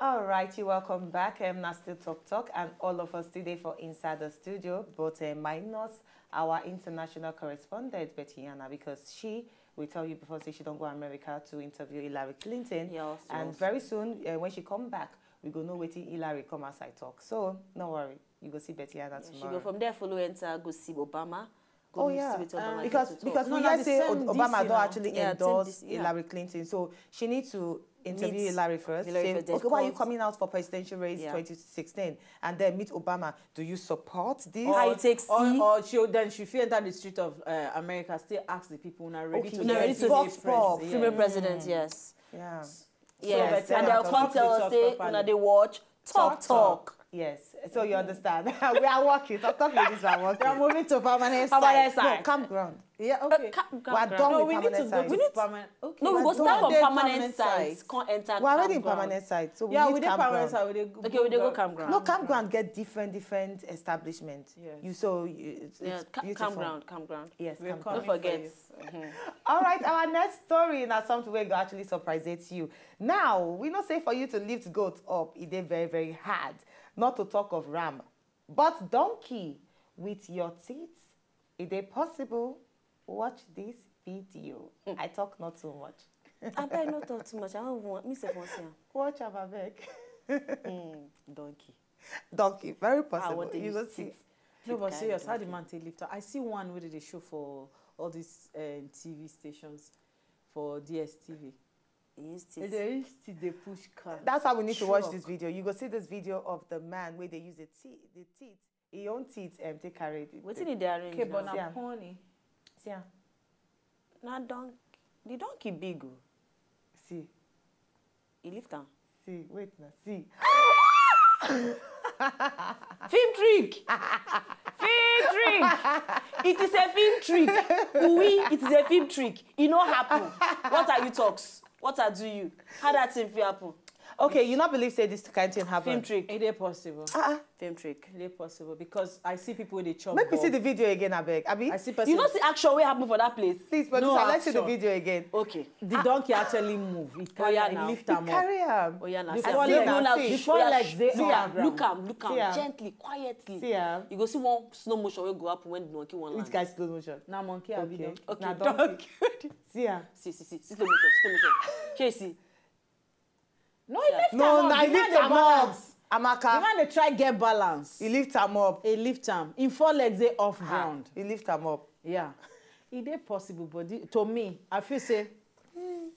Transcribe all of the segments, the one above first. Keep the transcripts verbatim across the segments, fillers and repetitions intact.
All right, you welcome back. Um, na still Talk Talk, and all of us today for inside the studio, but uh, minus our international correspondent, Betty Yana, because she will tell you before say she don't go America to interview Hillary Clinton. Yes, and yes. Very soon, uh, when she come back, we go know wetin Hillary come outside talk. So, no worry, you go see Betty Yana. Yeah, she tomorrow go from there, follow enter, go see Obama. Go. Oh, yeah. Because, because we hear say Obama don actually endorse Hillary Clinton, so she need to interview Hillary first. Say, okay, why are you coming out for presidential race twenty sixteen, and then meet Obama? Do you support this? How you take, or, or she, then she fit enter the street of uh, America, still ask the people, "Una ready to be female president?" Yes. Yeah. Yes, and they'll come tell us say, "Una dey watch Talk Talk." Yes, so you understand. We are working. Talk Talk ladies are working. We are moving to permanent site. Permanent site. No, campground. Yeah, okay. We are done with permanent site. We need to go permanent. Okay. No, we go start from permanent site. Can't enter campground. We are already in permanent site, so we need campground. Okay, we dey go campground. No, campground get different, different establishment. Yes. You, so it's beautiful. Campground, campground. Yes, campground. Don't forget. All right, our next story na something wey go actually surprise you. Now, we know say for you to lift goat up, e dey very, very hard. Not to talk of ram, but donkey with your teeth, e dey possible. Watch this video. I talk not too much. Abeg, no talk too much. I don't want me say for see am. Watch am, abeg. Donkey. Donkey, very possible. You go see. No, but serious, how the man take lift up? I see one wey dey show for all these um, T V stations, for D S T V. He used teeth. They used teeth, they push car. That's why we need to watch this video. You go see this video of the man where they use the teeth, the teeth, his own teeth, um, take carry the. Wetin he dey arrange now? Okay, but na pony. See am. Na donkey. The donkey big o. See. He lift am. See, wait now, see. Film trick. Film trick. It is a film trick. Oui, it is a film trick. E no happen. What are you talks? What are do you? How that thing fit happen? Okay, you not believe say this kind thing happen. Film trick. It is possible. Uh-uh. Film trick. It is possible because I see people wey dey chop. Make we see the video again, abeg. Abi? I see person. You know the action wey happen for that place? Please, producer, let's see the video again. Okay. The donkey actually move. He carry am, he lift am up. He carry am. Oh yeah, now. The four legs, the four legs dey on ground. Look am, look am gently, quietly. See am. You go see one slow motion wey go happen when the monkey wan land. Which kind slow motion? Na monkey, abi donkey? Okay, donkey. See am. See, see, see, see slow motion, slow motion. Shey you see? No, he lift am up. No, na he lift am up. Amaka. The man dey try get balance. He lift am up. He lift am. Him four legs dey off ground. He lift am up. Yeah. E dey possible, but the, to me, I feel say,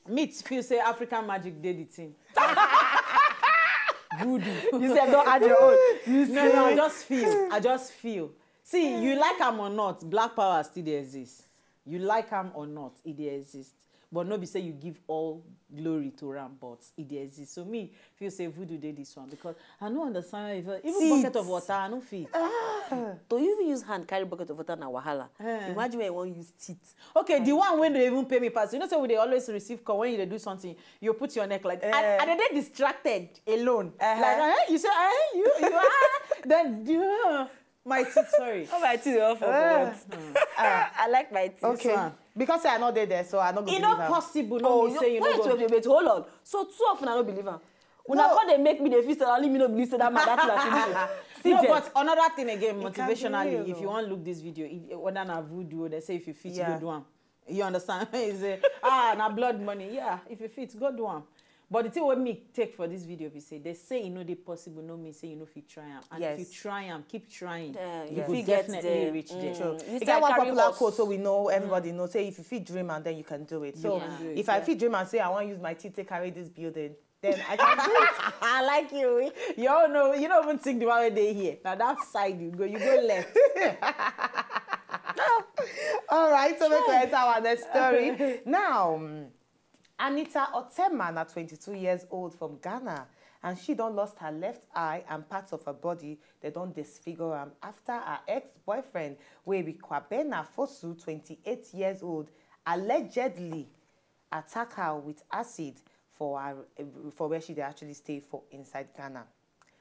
me feel say African magic dey the thing. Voodoo. You sef don add your own. You see? No, no, I just feel. I just feel. See, you like am or not, black power still dey exist. You like am or not, e dey exist. But no be say you give all glory to am, but e dey exist. So me feel say voodoo dey this one because I no understand how even bucket of water, I no fit. To even use hand carry bucket of water na wahala. Imagine when you wan use teeth. Okay, the one wey dey even pay me pass. You know say we dey always receive call when you dey do something, you put your neck like, I, I dey dey distracted alone. Like, eh, you say, eh, you, you are, then you, my teeth, sorry. Oh, my teeth dey off for what? I like my teeth. Okay. Because say I no dey there, so I no go believe am. E no possible, no, me say you no go. Wait, wait, wait, hold on. So two of una no believe am? Una come dey make me dey feel say only me no believe say that man, that thing na finish. No, but another thing again, motivationally, if you wan look this video, whether na voodoo, they say if you fit, go do am. You understand? He say, ah, na blood money. Yeah, if you fit, go do am. But the thing wey me take for this video be say, they say e no dey possible, no mean say you no fit try am. And if you try am, keep trying, you go definitely reach there. E get one popular quote wey we know, everybody know, say if you fit dream am, then you can do it. So if I fit dream and say I wan use my teeth take carry this building, then I can do it. I like you. You all know, you don't even think the one wey dey here. Now that side you go, you go left. All right, so make we enter our next story. Now, um, Anita Otema na twenty-two years old from Ghana, and she don lost her left eye and parts of her body. They don disfigure am after her ex-boyfriend, wey be Kwabena Fosu, twenty-eight years old, allegedly attack her with acid for her, for where she dey actually stay for inside Ghana.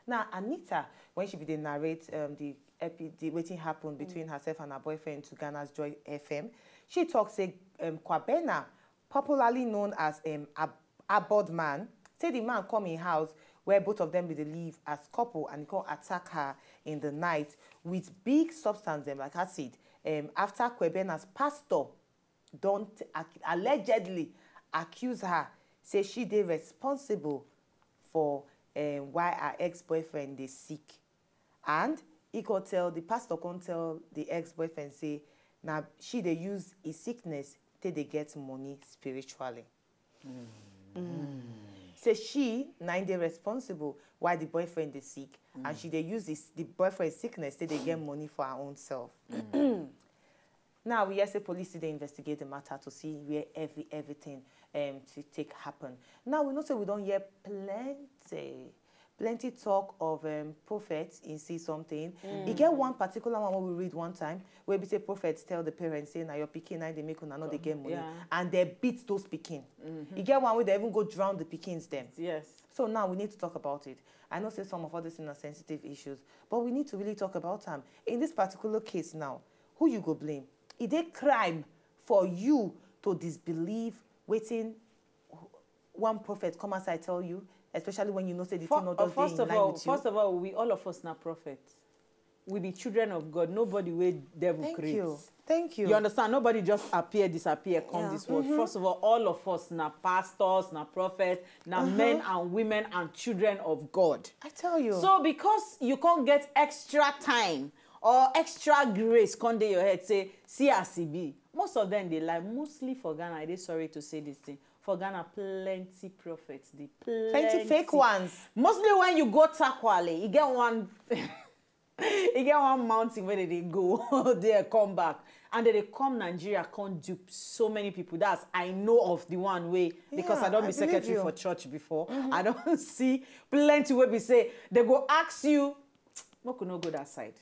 Now, Anita, when she be dey narrate, um, the epi-, the wetin happen between herself and her boyfriend to Ghana's Joy F M, she talk say, um, Kwabena, popularly known as, um, Ab-, Abod Man, say the man come in house where both of them be dey live as couple, and he come attack her in the night with big substance dem like acid. Um, after Kwebena's pastor don t- ac- allegedly accuse her, say she dey responsible for um, why her ex-boyfriend dey sick. And he come tell, the pastor come tell the ex-boyfriend say na she dey use his sickness take dey get money spiritually. Say she na im dey responsible why the boyfriend dey sick, and she dey use this, the boyfriend sickness take dey get money for her own self. Now we hear say police still dey investigate the matter to see where every everything um, to take happen. Now we know say we don hear plenty plenty talk of um, prophet in see something. E get one particular one wey we read one time wey be say prophet tell the parents say na your pikin na dey make una no dey get money, Yeah. and they beat those pikin. E get one wey they even go drown the pikins dem. Yes. So now we need to talk about it. I know say some of all these things are sensitive issues, but we need to really talk about them. In this particular case now, who you go blame? Is it crime for you to disbelieve wetin one prophet come outside tell you, especially when you know say the thing Fir- not uh, just dey first in of line all, with you? First of all, we, all of us na prophets. We be children of God. Nobody wey devil Thank creates. you. Thank you. You understand? Nobody just appear, disappear, come Yeah. this world. First of all, all of us na pastors, na prophets, na men and women and children of God. I tell you. So because you can't get extra time or extra grace, come dey your head say, see as e be. Most of them dey lie. Mostly for Ghana, I dey sorry to say this thing. For Ghana, plenty prophets, the plenty, Plenty fake ones. Mostly when you go Takwale, you get one. E get one mountain where they dey go there, come back, and they dey come Nigeria, come dupe so many people. That's I know of the one way because Yeah, I don't I be believe secretary you. For church before. I don't see plenty where we say they go ask you. Make we no go that side.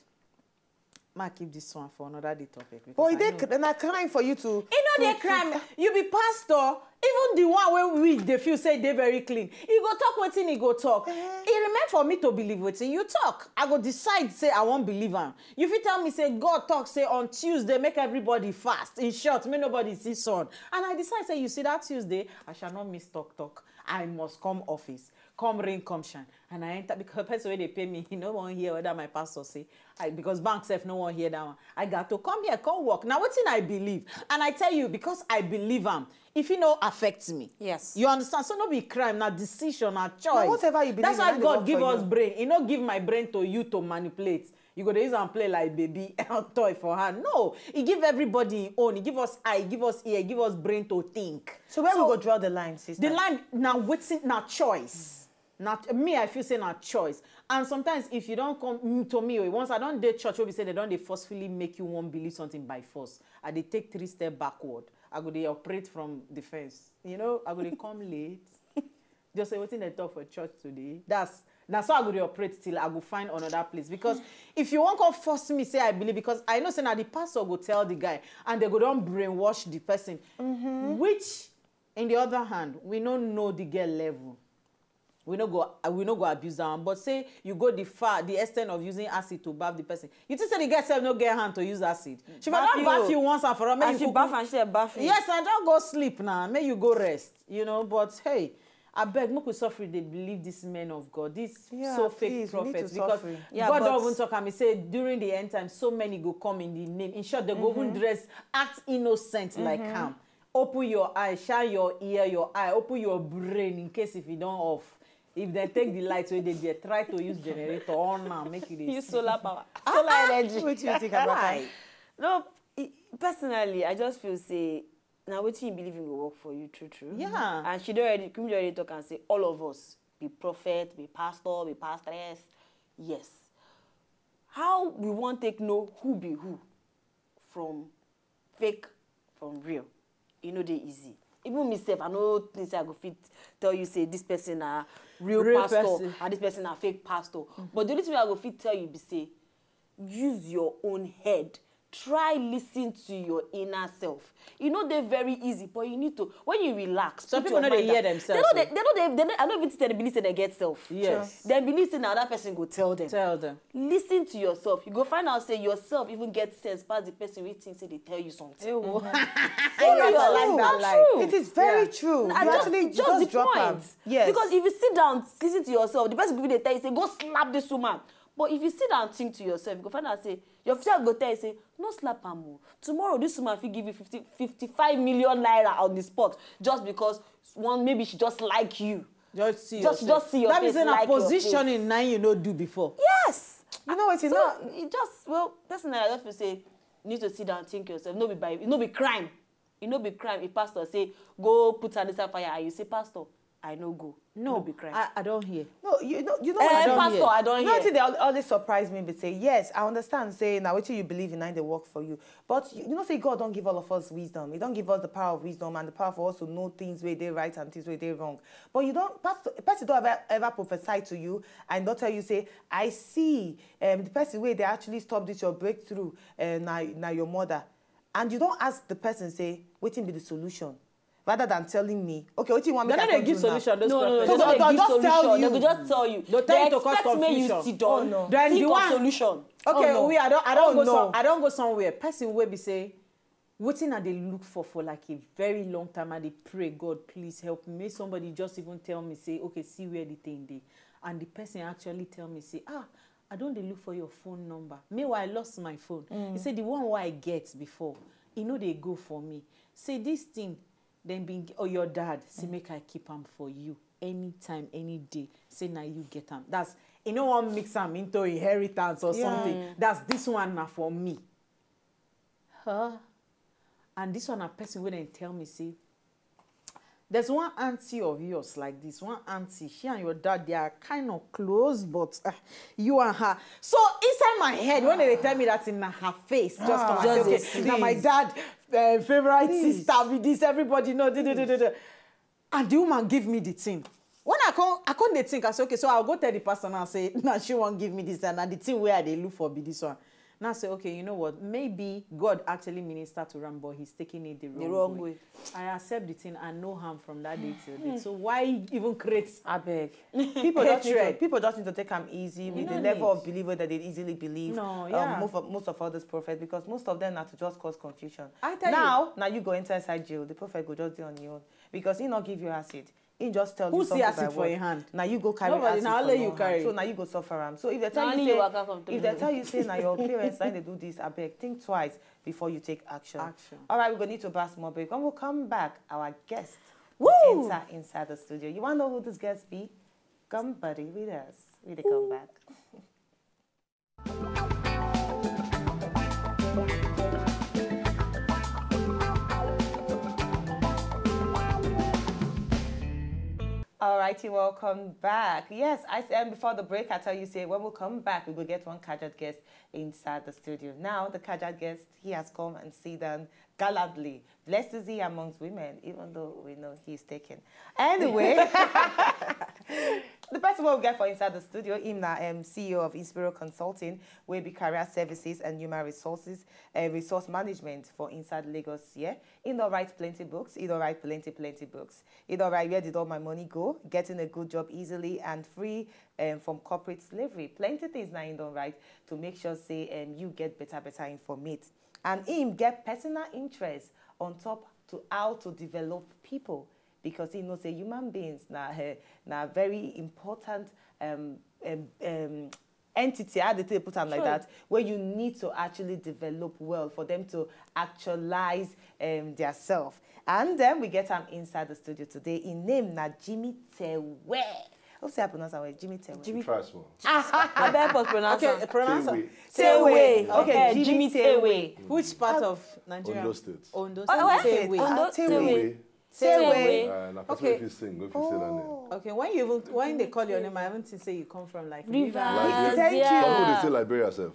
Ma keep this one for another day topic. But Because I they know- cr- na crime for you to. E no dey to- crime. You be pastor. Even the one wey we dey feel say dey very clean, e go talk wetin e go talk. E remain for me to believe wetin you talk. I go decide say I wan believe am. You fit tell me say God talk say on Tuesday make everybody fast. In short, make nobody see sun. And I decide say you see that Tuesday, I shall not miss talk talk. I must come office, come rain, come shine. And I enter because person wey dey pay me, he no wan hear whether my pastor say. I, because bank sef no wan hear that one. I got to come here, come work. Now wetin I believe, and I tell you because I believe am. If e no affect me, Yes. You understand? So no be crime, na decision, na choice. Whatever you believe That's in, why na dey God work give for us you. Brain. E no give my brain to you to manipulate. You go dey use am play like baby toy for hand. No, e give everybody im own. E give us eye, e give us ear, e give us brain to think. So where we go draw the line, sister? The line na wetin na choice. Na me, I feel say na choice. And sometimes if you don't come mm, to me, oh, once I don't dey church, wey be say they don't dey forcefully make you wan believe something by force. I dey take three step backward. I go dey operate from the fence. You know, I go dey come late. Just say wetin they talk for church today. That's that's how I go dey operate till I go find another place. Because if you wan come force me, say I believe, because I know say na the pastor go tell the guy, and they go don brainwash the person. Which, in the other hand, we no know the girl level. We no go, we no go abuse that one. But say you go the far, the extent of using acid to baff the person. You think say the girl sef no get hand to use acid? She for Baff don you. Baff you once and for all. Make As you she kuku- baff and she baff you. Yes, I don't go sleep now. May you go rest. You know, but hey, I beg, make we suffer. They believe these men of God, these Yeah, so fake please, we need prophets, to because suffer. Yeah, God but- don't even talk. And he say during the end time, so many go come in the name. In short, they go even dress, act innocent like him. Open your eye, shine your ear, your eye, open your brain in case if you don't off. If they take the light wey dey there, try to use generator on now, make it Use see. Solar power. Solar energy. What do you think about that? No, e- personally, I just feel say na wetin you believe in go work for you, true, true. Yeah. And she don already, Kumi already talk and say all of us be prophet, be pastor, be pastoress. Yes. How we wan take know who be who from fake from real? E no dey easy. Even me sef, I no think say I go fit tell you say this person na real, Real pastor person. And this person na fake pastor. But the only thing I go fit tell you be say use your own head try listen to your inner self. E no dey very easy, but you need to, when you relax, Some put people your no dey mind hear down. themselves, They no dey, they no dey, they no, I no even think they believe say they get self. Yes. Dem believe say na another person go tell them. Tell them. Listen to yourself. You go find out say yourself even get sense pass the person wey think say dey tell you something. Ewo. Follow Yes, I your like own. that Na line. true. It is very Yeah. true. Na You just, actually just just the drop point. Am. Yes. Because if you sit down, listen to yourself, the person go dey tell you say, "Go slap this woman." But if you sit down, think to yourself, you go find out say yourself go tell you say, "No slap am o. Tomorrow this woman fit give you fifty, fifty-five million naira on the spot just because one, maybe she just like you." Just see Just- yourself. just see your That means face, say na like your positioning face. Na you no do before. Yes. You know wetin? So No. You just, well, personally, I just feel say you need to sit down, think yourself. No be by, no be crime. E no be crime if pastor say go put her inside fire and you say, "Pastor, I no go." No, No be crime. I, I don't hear. No, you know, you know Eh, what? don't pastor, hear. I don't You know hear. wetin dey al- always surprise me be say, yes, I understand say na wetin you believe in na dey work for you. But you, you know say God don give all of us wisdom. He don give us the power of wisdom and the power for us to know things wey dey right and things wey dey wrong. But you don, pastor, person don ever, ever prophesy to you and don tell you say, "I see, um, the person wey dey actually stop this your breakthrough, uh, na, na your mother." And you don ask the person say, "Wetin be the solution?" Rather than telling me, "Okay, wetin you want me They to no do dey give now?" Solution. Those No, no, prophets. they So no dey they'll give just tell solution. you. They go just tell you. They'll tell They you to cause expect make you confusion. sit down. Then Think the of one- solution. Okay, Oh, no. we I don't I don't Oh, go no. some, I don't go somewhere. Person wey be say, "Wetin I dey look for for like a very long time, I dey pray, God, please help me." Make somebody just even tell me say, "Okay, see where the thing dey," and the person actually tell me say, "Ah, I don dey look for your phone number. Meanwhile, I lost my phone." He say, "The one wey I get before, e no dey go for me." Say this thing, then been, "Oh, your dad say make I keep am for you anytime, any day. Say na you get am." That's, e no wan mix am into inheritance or Yeah. Something. That's, "This one na for me." Huh? And this one na person wey dem tell me say, "There's one auntie of yours like this. One auntie, she and your dad, they are kind of close, but uh, you and her." So inside my head, when they tell me that, in her face, just come and say, Just "Okay, dey now my freeze. Dad, uh, favorite sister be this. Everybody know." Duh, duh, duh, duh, duh. And the woman give me the thing. When I come, I come dey think, I say, "Okay, so I'll go tell the pastor now, say, now she won't give me this, and na the thing where I dey look for be this one." Now I say, "Okay, you know what? Maybe God actually minister to am, but he's taking it the wrong, wrong way. Way. I accept the thing and no harm from that day till date. So why even create?" Abeg. People just, need to, Hatred. People just need to take am easy with no the level need. Of believer that they easily believe. No, Um, yeah. most of most of all these prophets, because most of them are to just cause confusion. I tell Now, you. Now you go enter inside jail. The prophet go just dey on your own because he not give you acid. He just tell Who you see something acid by for word. Your hand? Now you go carry Nobody, acid now for only your you carry. Hand. So now you go suffer am. So if they tell Na you only say, you waka come if they through. Tell you say now your parents now they do this, I beg, think twice before you take action. Action. All right, we're gonna need to pass more break. When we come back, our guest Woo! Will enter inside the studio. You wanna know who this guest be? Come buddy with us. We dey come back. Alrighty, welcome back. Yes, I said before the break, I tell you say when we come back, we go get one Kajat guest inside the studio. Now the Kajat guest, he has come and sit down gallantly. Blessed is he amongst women, even though we know he's taken. Anyway, the person we get for inside the studio, him na um, C E O of Inspiro Consulting, wey be career services and human resources and resource management for inside Lagos. Yeah, he don write plenty books. He don write plenty plenty books. He don write Where Did All My Money Go, Getting a Good Job Easily and Free um, from Corporate Slavery. Plenty things na he don write to make sure say um, you get better better informate. And him get personal interest on top to how to develop people, because he know say human beings na eh, na very important um, um, um, entity, how they take put am like Sure. That, where you need to actually develop well for them to actualize um, their self. And then we get am inside the studio today. His name na Jimmy Tewe. Hope say I pronounce am well. Jimmy Tewe. Jimmy Try small. Abeg, help us pronounce Okay, am. pronounce. Tewe. Tewe. Tewe. Okay, Eh, Jimmy Jimmy Tewe. Tewe. Which part of Nigeria? Ondo State. Ondo Oh, State. where? Tewe. Ondo Ah, Tewe. Tewe. Tewe. Tewe. Uh, na person Okay. If you sing, if you say that name. Okay, when you even when they call your name, I haven't think say you come from like Rivers. Like, Thank Some people you. They say Liberia self.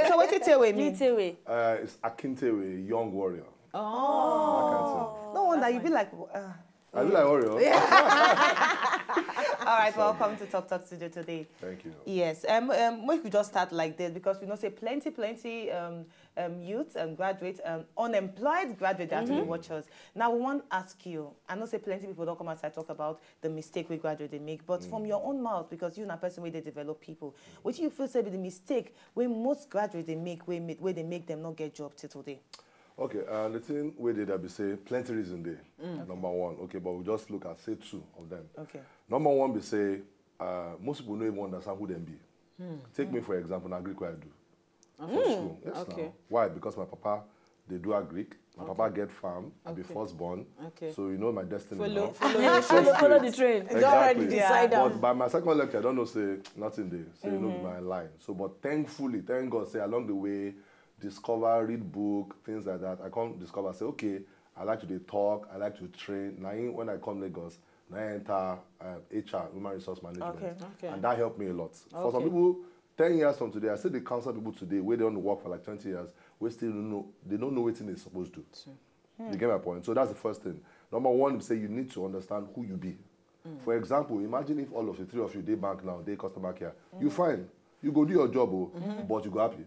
So what you Tewe Jimmy mean? Tewe. Uh, it's Akintewe, young warrior. Oh. No wonder you be That's like, uh, I feel like Oreo. All right, welcome to Talk Talk Studio today. Thank you. Yes, um, um, we could just start like this because we know say plenty, plenty um, um, youth and graduates and unemployed graduates that actually watch us. Now we want to ask you. I know say plenty people don't come outside talk about the mistake we graduate they make, but from your own mouth, because you're a person where they develop people, what do you feel say be the mistake where most graduates they make, where, where they make them not get job till today? Okay, uh, the thing we did, I be say plenty reason there. Number one, okay, but we just look at say two of them. Okay. Number one, be say uh, most people no even understand who them be. Take me for example, na Greek I do. For school, yes, okay. Now. Why? Because my papa, they do a Greek. My papa get farm. I be Okay. Firstborn. Okay. So you know my destiny. Follow, Now. follow, follow, follow the train. You already Exactly. decide But am. By my second lecture, I don't know say nothing there. Say no be my line. So, but thankfully, thank God, say along the way, discover, read book, things like that. I come discover, say, okay, I like to dey talk, I like to train. Now, when I come Lagos, now I enter uh, H R, human resource management, Okay. Okay. And that helped me a lot. For some Okay. People, ten years from today, I still dey counsel people today where they don't work for like twenty years, we still don't know, they don't know what they're supposed to do. You get my point? So that's the first thing. Number one, say you need to understand who you be. For example, imagine if all of the three of you dey bank now, dey customer care. You fine, you go do your job, oh, but you go happy.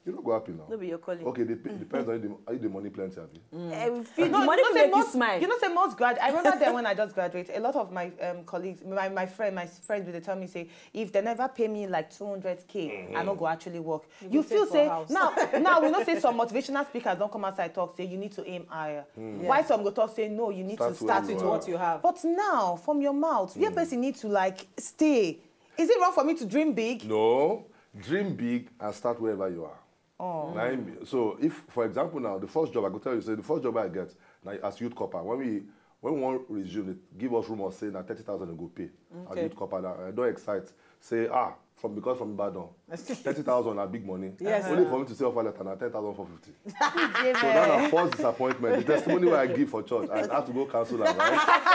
You no go happy now. No be your calling. Okay, they pay, depends on if the, if the money plenty, abi. Eh, we feel No, the money you know fit say make you most, smile. You know say most grad. I remember then when I just graduated, a lot of my um, colleagues, my, my friend, my friends would tell me say if they never pay me like two hundred k, I no go actually work. You, go feel stay for say house. Now, now we know say some motivational speakers don't come outside talk say you need to aim higher. Why some go talk say no, you need Start to start where with you what are. You have. But now, from your mouth, your person need to like stay. Is it wrong for me to dream big? No, dream big and start wherever you are. Oh. Na im be- so if, for example, now the first job I go tell you say the first job I get now as youth corper, when we when we want resume, they give us rumors say na thirty thousand they go pay as Okay. Youth corper. Now I don't excite. Say ah from because from Ibadan, thirty thousand na big money. Yes. Only for me to say offer letter na ten thousand four fifty. So now na first disappointment. The testimony where I give for church, I have to go cancel am, right?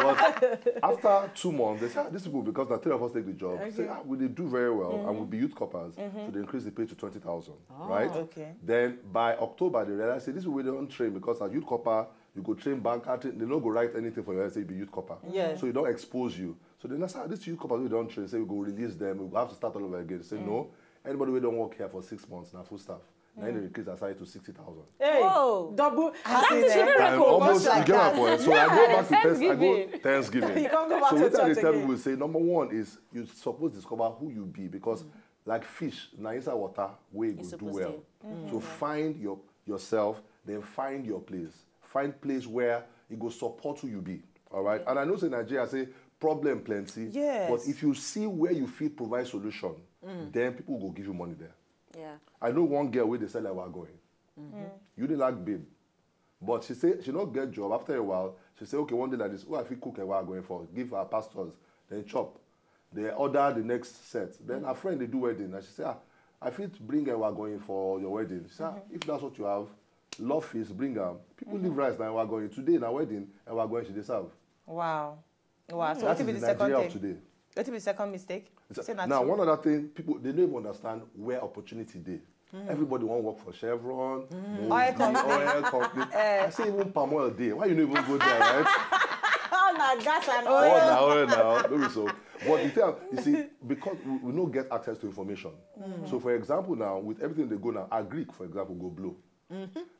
But after two months, they say ah, these people, because the three of us take the job, say ah, we dey do very well and we be youth corpers, so they increase the pay to twenty thousand, right? Okay. Then by October, they realize say this way they don't train because as youth corper, you go train banker, train, they no go write anything for your head say you be youth corper. Yes. So you don't expose you. So then that's how this youth corper we don't train, say we go release them, we go have to start all over again. Say no, anybody we don't work here for six months now full staff. Now they increase aside to sixty thousand. Hey, Oh. Double. That's That's a a miracle. And almost Just you like get my that. Point. So I go back to first, I Thanksgiving. go Thanksgiving. You can't go back So to what I church dey tell again. People say number one is you suppose discover who you be because like fish, na inside water where you go do Suppose well. So find your yourself, then find your place. Find place where it go support who you be. All right. And I know say Nigeria say problem plenty. Yes. But if you see where you fit provide solution, then people go give you money there. Yeah. I know one girl where they sell her going. You dey like babe. But she say she not get job. After a while, she say, okay, one day like this, oh, I fit cook a while going for, give her pastors, then chop. They order the next set. Then her friend they do wedding, and she say, ah, I fit bring a while going for your wedding. She say, ah, if that's what you have, love feast, bring am. People leave rice now, a while going today na wedding, a while going she dey serve. Wow. Wow. So That what be is the the second Nigeria thing? Of today. What be the second mistake? Say na Now, two. One other thing, people they don't even understand where opportunity dey. Everybody want work for Chevron, Mobil, Oil company. Oil company. I say even palm oil dey. Why you no even go there, right? Oh, na gas and Oh, oil. now, oh, now, don't be so. But the thing, you see, because we, we no get access to information. So, for example, now with everything they go now, agric, for example, go blow.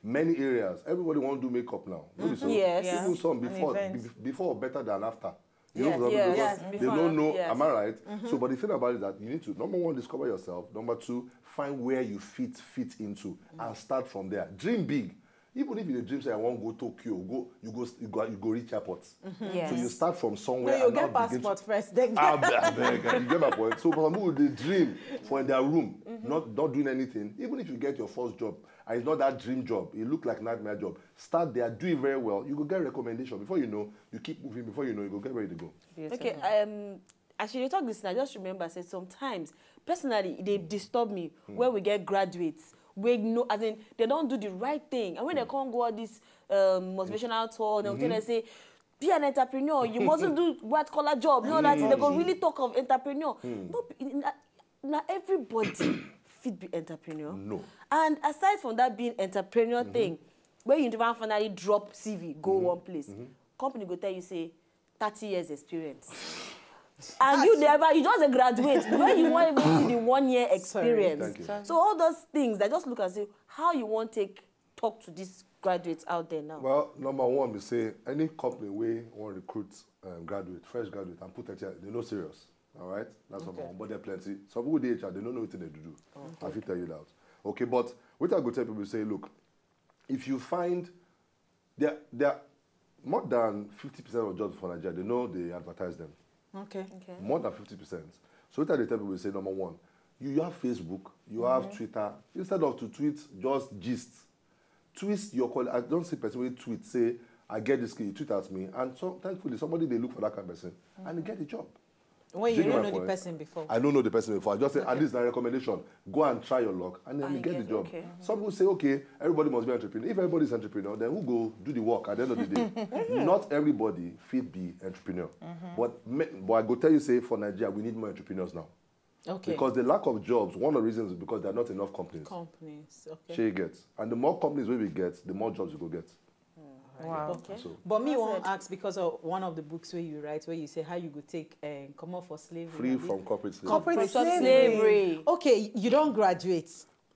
Many areas, everybody want to do makeup now. No be so. Yes. Yeah. Even some And before, events. be- before better than after. You Yes. know, for Yes. example, Yes, they before, don't know. yes. Am I right? So, but the thing about it is that you need to number one discover yourself. Number two, find where you fit fit into and start from there. Dream big. Even if you dey dream say I wan go Tokyo, go you go you go you go reach airport. Yes. So you start from No, somewhere. you And get now begin to- passport first. Then Ah, beg, beg, you get my point. So for some people, they dream for in their room, not not doing anything. Even if you get your first job, and it's not that dream job, it look like nightmare job. Start there, do it very well. You go get recommendation. Before you know, you keep moving. Before you know, you go get where you go. Okay, um, as you dey talk this, I just remember say sometimes personally they disturb me when we get graduates. We know, as in they don't do the right thing, and when they can't go all this um, motivational tour, they'll tell us say, be an entrepreneur. You mustn't do white collar job. No, that they go really talk of entrepreneur. No, be- na, na everybody fit be entrepreneur. No. And aside from that being entrepreneur thing, where you never finally drop C V, go one place. company go tell you say thirty years experience. And you never, you just dey graduate. When you want even see the one year experience. Thank you. So all those things, I just look and say, how you want take talk to these graduates out there now? Well, number one, we say any company wey wan recruit um, graduate, fresh graduate, and put thirty, they no serious. All right, that's number Okay. one. But there are plenty. Some people dey H R, they don't know what they do. I fit tell you that. Okay, but what I go tell people say, look, if you find there, there more than fifty percent of jobs for Nigeria, they know they advertise them. Okay. Okay. More than fifty percent. So what I dey tell people say, number one, you have Facebook, you have Twitter. Instead of to tweet, just gist. Twist your call. I don't see person wey tweet say, I get this kid, you tweet at me. And so thankfully, somebody they look for that kind of person and they get the job. When you Dig don't my know the point. Person before. I don't know the person before. I just say, at least a recommendation. Go and try your luck, and then And you get you the get- job. okay. Some people say, okay, everybody must be entrepreneur. If everybody is entrepreneur, then who go do the work at the end of the day? Not everybody fit be entrepreneur. But me, but I go tell you, say for Nigeria, we need more entrepreneurs now. Okay. Because the lack of jobs, one of the reasons is because there are not enough companies. Companies. Okay. Shey you get, and the more companies we will get, the more jobs you go get. Wow. Okay. So But me That's wan it. Ask because of one of the books where you write, where you say how you go take um, come out for slavery. Free abi? From corporate slavery. Corporate Corporate slavery. slavery. Okay, you don't graduate,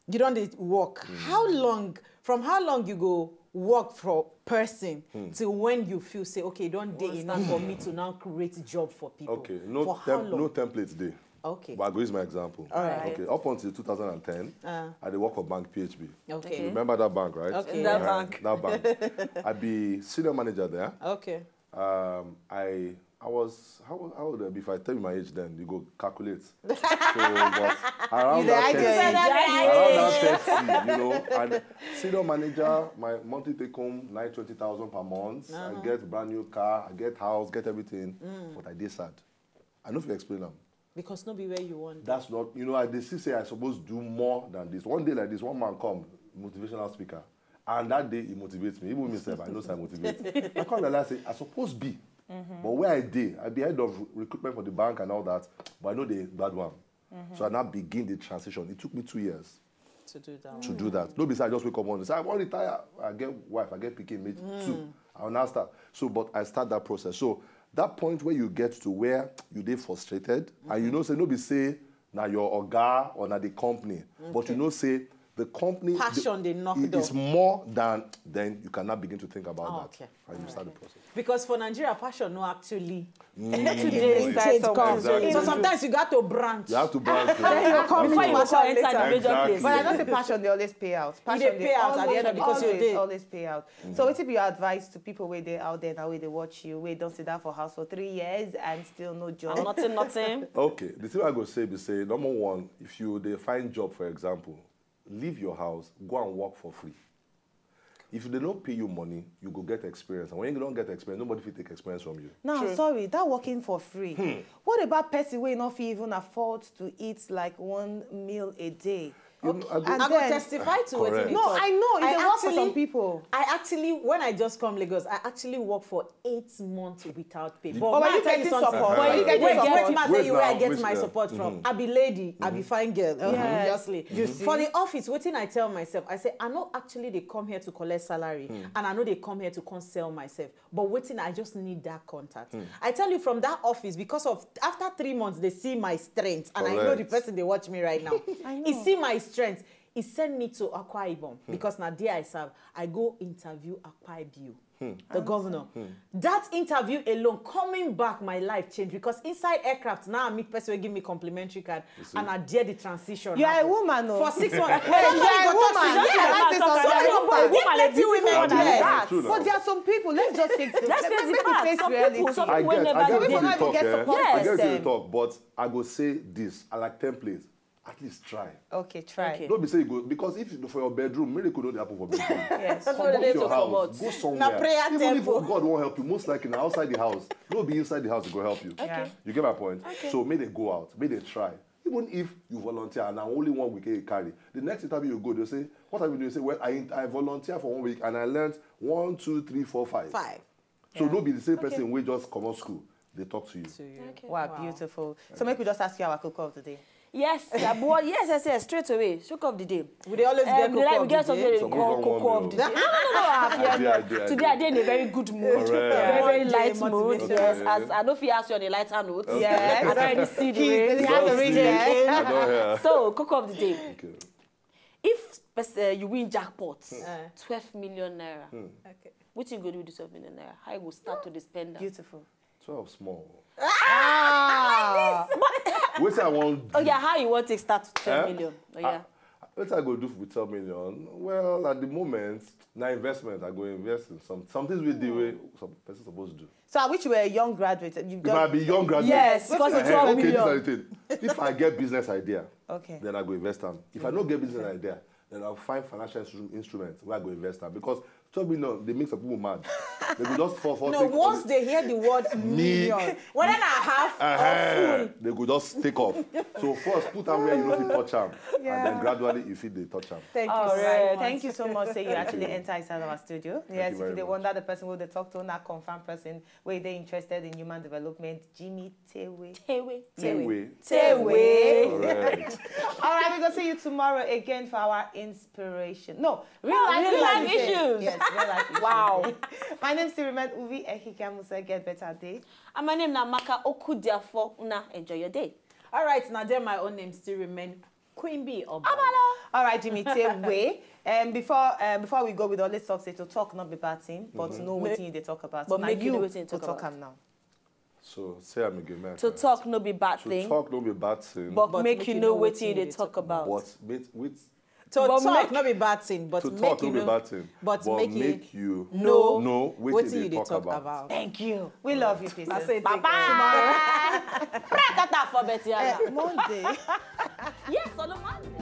you don't dey work. How long? From how long you go work for person till when you feel say okay, don't dey enough for me to now create job for people. Okay, no, For how tem- long? No template day. Okay. But I go use my example. All right. Okay, up until two thousand ten, Uh. I dey work for bank P H B. Okay. You remember that bank, right? Okay. That Yeah, bank. That bank. I'd be senior manager there. Okay. Um, I I was how how old I be? If I tell you my age, then you go calculate. So, but around You that the thirty, idea. around that thirty, you know, and senior manager, my monthly take home nine twenty thousand per month. I get brand new car, I get house, get everything. But I dey sad. I no fit explain am. Because no be where you want. That's not, you know, I dey see say I suppose do more than this. One day like this, one man come, motivational speaker, and that day he motivates me. Even me sef, I know say I motivate. I come realize say I suppose be, but where I dey, I be head of recruitment for the bank and all that, but I know the bad one. So I now begin the transition. It took me two years To do that. to do that. No be say I just wake up one day say I wan retire. I get wife, I get pikin, make two. I will now start. So, but I start that process. So that point where you get to where you dey frustrated, and you know say no be say na your oga or na the company, but you know say the company Passion the- dey knock it- door. It's more than then you cannot begin to think about Oh, that, okay. And you start the process. Because for Nigeria, passion no actually. Today, It inside comes. someone. Exactly. So sometimes you got to branch. You have to branch. You come Before you for go enter the major Exactly. place. But I know say passion dey always pay out. Passion Dey dey pay out at the always, end of it because you always, dey. Always pay out. So wetin be your advice to people wey dey out there now, wey dey watch you, wey don sit down for house for three years and still no job? And nothing, nothing. Okay, the thing I go say be say, number one, if you dey find job, for example, leave your house, go and work for free. If they don't pay you money, you go get experience. And when you don't get experience, nobody fit take experience from you. Now, sorry, that working for free. What about person wey no fit even afford to eat like one meal a day? You know, I go- And I go then- testify to Correct. wetin you No, talk. I know, e I dey work for some actually- people. I actually, when I just come Lagos, I actually work for eight months without pay. But But may were I you tell you getting something? support? Were you Wait, getting wait, support? wait, may I tell Wait you where I now, get wait my now. Support from? I be lady, I be fine girl. Yeah. Obviously. You see? For the office, wetin I tell myself, I say, I no actually dey come here to collect salary, and I no dey come here to come sell myself. But wetin, I just need that contact. I tell you, from that office, because of after three months, they see my strength, and I know the Correct. Person dey watch me right now. I He know. See my strength. He send me to Akwa Ibom because na there I serve. I go interview Akpabio, the governor. That interview alone, coming back, my life changed because inside aircraft now I meet person wey give me complimentary card, and I dare the transition. You are a happen. Woman, oh. For six months. Hey, you are a woman. Somebody Yeah, go that's talk it, say, somebody "Why go woman talk. like this Woman woman like like that. True now. But there are some people. Let's just take the. Let's Let face me the fact. face Some reality. people, some I people will get, never I get do what it. you People talk, get eh? support I get what you system. Talk, but I go say this. I like templates. At least try. Okay, try. Okay. Don't be say you go because if you for your bedroom, miracle no dey happen for bedroom. Yes. Come No, they out your to house, comot. Go somewhere. Na prayer Even temple. If God won't help you, most likely na outside the house. No be inside the house go help you. Yeah. You get my point? So may they go out, may they try. Even if you volunteer and na only one week you carry, the next interview you go, they say, what have you done? You say, well, I, I volunteer for one week and I learned one, two, three, four, five. Five. So no be the same person wey just comot school dey talk to you. To you. Wow, beautiful. So make we just ask you our koko of the day. Yes, uh, but yes, yes, yes, straight away. Shook of the day. We dey always get Um, we like- we cocoa get of the something day. they Some call people cocoa of want the milk. day. No, no, no, no, I I have did, I here. did, I Today I did. dey in a very good mood. Correct. Very, very Monday, light mood. motivation. Yes, Okay. as I know if you ask you on a lighter note. Yes. I don't really see the Kids, way. they have the ring there. I don't hear. So, cocoa of the day. Okay. If pers- uh, you win jackpot, Uh. twelve million naira. Okay. Wetin you go do with the twelve million naira? How you go start to dey spend am? Beautiful. Twelve small. Ah. Wetin I want do? Oh yeah, how you want to start twelve million? Oh yeah. Ah, wetin I go do with twelve million? Well, at the moment, na investment. I go invest in some some things wey dey wey some person suppose do. So I wish you were a young graduate. You If I be young graduate, Yes, because it's eh, twelve okay, this million. is the thing. If I get business idea, Okay. then I go invest am. If I no get business idea, then I'll find financial instru- instrument where I go invest am because twelve million dey make some people mad. They go just fall fall. No, take once all- they hear the word million, whether na half or Uh-huh. full, They go just take off. So first, put am where you no fit touch am, and then gradually you fit dey touch am. Thank you. All so right. Much. Thank you so much. Say you actually enter inside our studio. Yes, you if very you dey much. Wonder the person wey dey talk to, na confirm person wey dey interested in human development, Jimmy Tewe. Tewe. Tewe. Tewe. Correct. All right, we go see you tomorrow again for our inspiration. No, Real- real life day. issues. Yes, real life issues. Wow. Day. My name still remain Uvi Ehika Musa. Get better day. And my name na Maka Okudiafo. Una enjoy your day. All right, now there my own name still remain Queen Bee Obala. All right, Jimmy, take way. And before um, before we go, with all this talk, say to talk not be bad thing, but know what you dey talk about. But Now make you know you wetin you to talk talk about. Am now. So say am again, man. To talk no be bad To thing, talk no be bad thing. but, But make make you you know know what wetin you you dey dey talk talk about. But make with To But talk make- no be bad thing, but to make talk you no be know. bad thing. But make you make you know know wetin wetin you dey dey talk talk about. About. Thank you. We love you, people. Bye bye. Prakata for Betiana. Eh, Monday. Yes, Solomon.